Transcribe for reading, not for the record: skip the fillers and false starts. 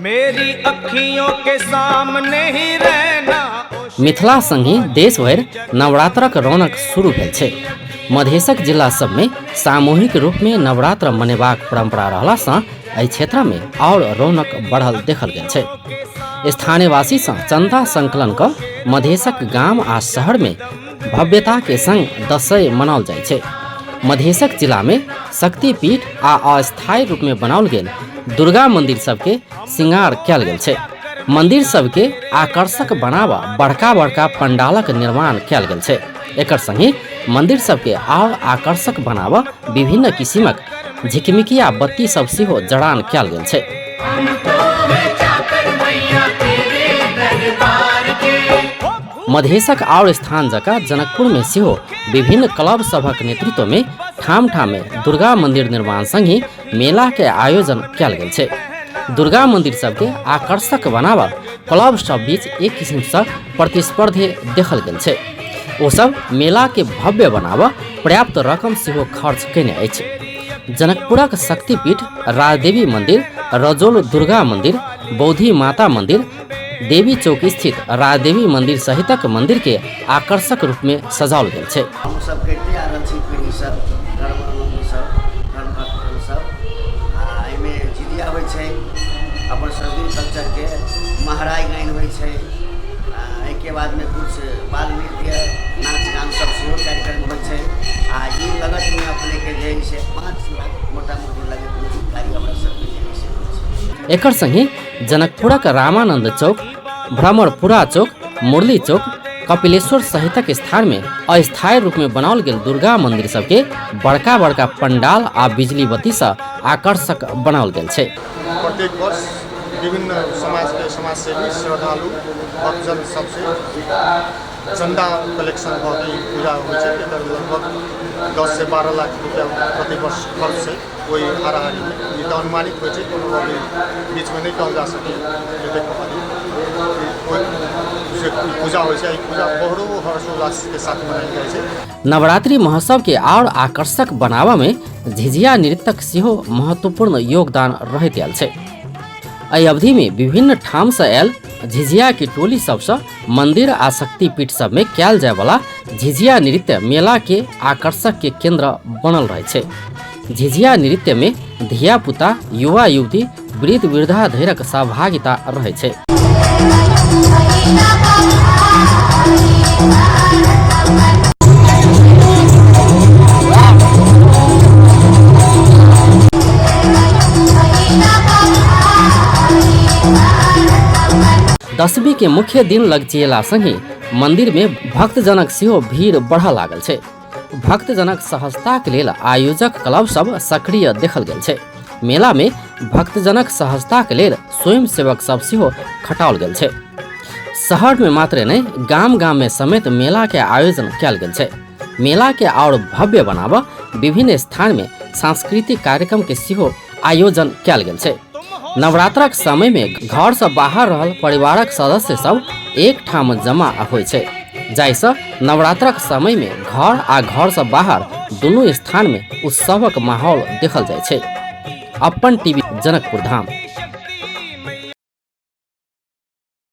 मेरी अखियों के सामने ही रहना। मिथिला संगे देश भरि नवरात्रक रौनक शुरू भेल छै। मधेशक जिला सबमे सामूहिक रूपमे नवरात्र मनेबाक परंपरा रहलासँ एहि क्षेत्रमे आओर रौनक बढ़ल देखल गेल छै। स्थानीयवासी सँ चंदा संकलन क मधेशक गाम आ शहर में भव्यता के संग दसैँ मनाओल जाइ छै। मधेशक जिला में शक्तिपीठ आ अस्थायी रूप में बनाओल गेल दुर्गा मंदिर सबके श्रृंगार कयल गेल छै। मंदिर सबके आकर्षक बनावा बड़का बड़का पंडालक निर्माण कयल गेल छै। एकर संगे मंदिर सबके आओर आकर्षक बनावा विभिन्न किसिमक झिकमिकिया बत्ती सब सेहो जड़ान कयल गेल छै। मधेशक आओर स्थान जकाँ जनकपुरमे सेहो विभिन्न क्लब सभक नेतृत्वमे ठाम ठाममे दुर्गा मंदिर निर्माण संगहि मेला के आयोजन कयल गेल छै। दुर्गा मंदिर सबके आकर्षक बनाबऽ क्लब सब बीच एक किसिमसँ प्रतिस्पर्धी देखल गेल छै। ओ सब मेला के भव्य बनाबऽ पर्याप्त रकम सेहो खर्च कयने अछि। जनकपुरक शक्तिपीठ राजदेवी मंदिर, रजौल दुर्गा मंदिर, बौद्धि माता मंदिर, देवी चौक स्थित राजदेवी मंदिर सहितक मंदिर के आकर्षक रूप में सजाओल गेल छै। हम सब करिते आ रहल छी पीढ़ी सब धर्म सब धर्म भक्त सब आ एहिमे झिझिया होइ छै, अपन संस्कृति कल्चरके महराइ गाइन होइ छै। आ एहिके बादमे किछु बाल नृत्य नाच गान सब सेहो कार्यक्रम होइ छै। आ ई लगतमे अपनेके जे हइ से 5 लाख मोटा मोटी लगतमे ई कार्य हमरा सबके जे हइ से होइ छै। एकर संगे जनकपुरक रामानंद चौक, भ्रमरपुरा चौक, मुरली चौक, कपिलेश्वर सहितक स्थान में अस्थायी रूप में बनाओल गेल दुर्गा मंदिर सबके बड़का बड़का पंडाल आ बिजली बत्ती से आकर्षक बनाओल गेल छै। प्रत्येक वर्ष विभिन्न समाजके समाजसेवी श्रद्धालु भक्तजन सबसे चन्दा कलेक्शन भऽ के ई पूजा होइ छै। एकर लगभग 10 से 12 लाख रुपया प्रति वर्ष खर्च छै। ओहि हाराहारीमे ई तऽ अनुमानित होइ छै, कोनो अभी बीचमे नहि कहल जा सकैए एतेक अधिक। ओहि से पूजा होइ छै। ई पूजा बड़ो हर्षोल्लासके साथ मनायल जाइ छै। नवरात्रि महोत्सव के आओर आकर्षक बनाबऽ में झिझिया नृत्यक सेहो महत्वपूर्ण योगदान रहैत आयल छै। एहि अवधि में विभिन्न ठाम से आयल झिझिया के टोली सबसँ मंदिर आ शक्तिपीठ सब में कयल जाय वाला झिझिया नृत्य मेला के आकर्षक के केंद्र बनल रहै छै। झिझिया नृत्य में धिया पुता, युवा युवती, वृद्ध वृद्धा धैरक सहभागिता रहै छै। दशमी के मुख्य दिन लगचिएला संगे मंदिर में भक्तजनक सेहो भीड़ बढ़ऽ लागल छै। भक्तजनक सहजताक लेल आयोजक क्लब सब सक्रिय देखल गेल छै। मेला में भक्तजनक सहजताक लेल स्वयंसेवक सब सेहो खटाओल गेल छै। शहर में मात्रे नहि, गाम गाम में समेत मेला के आयोजन कयल गेल छै। मेला के आओर भव्य बनाबऽ विभिन्न स्थान में सांस्कृतिक कार्यक्रम के सेहो आयोजन कयल गेल छै। नवरात्रक समय में घर से बाहर रहल परिवारक सदस्य सब एक ठाम जमा होइ छै, जाहिसँ नवरात्रक समय में घर आ घर से बाहर दुनू स्थान में उत्सवक माहौल देखल जाइ छै। अपन टीवी जनकपुर धाम।